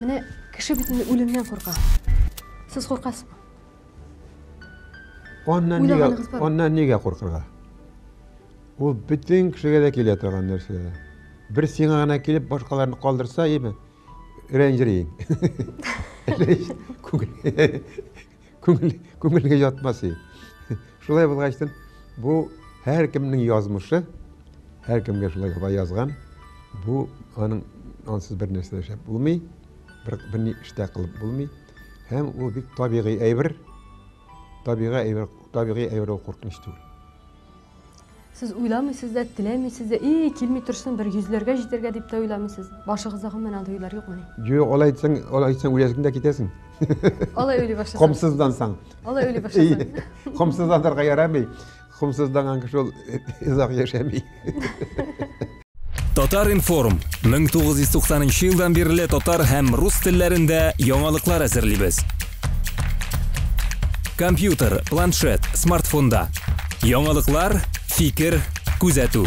Менә кеше бит инде үлемнән курка. Сез куркасызмы? Аннан нигә, аннан нигә куркырга? Ул бөтен кешегә дә килә торган нәрсә. Бер сиңа гына килеп башкаларны калдырса, име? Рәнҗер иң. Күңел, күңелгә ятмас и. Шулай булгачтын, бу һәркемнең язмышы, һәркемгә шулай Ходай язган. Бу аның ансыз бер нәрсә эшләп булмый, бер берни эштә кылып булмый. Һәм ул бик табигый әйбер. Табигый әйбер, табигый әйбер ул куркыныч түгел. Сез уйламыйсыз да, теләмисез дә, и, килми торсын, бер йөзләргә җитәргә дип тә уйламыйсыз. Башыгызда гомумән андый уйлар юкмыни? Юк, алай әйтсәң, алай әйтсәң үләсең дә китәсең. Алай уйлый башласаң. Комсызлансаң. Алай уйлый башласаң. Комсызланырга ярамый. Комсызланган кеше ул озак яшәми. Татар-информ 1990 елдан бирле татар һәм рус телләрендә яңалыклар әзерлибез. Компьютер, планшет, смартфонда. Яңалыклар, фикер, күзәтү.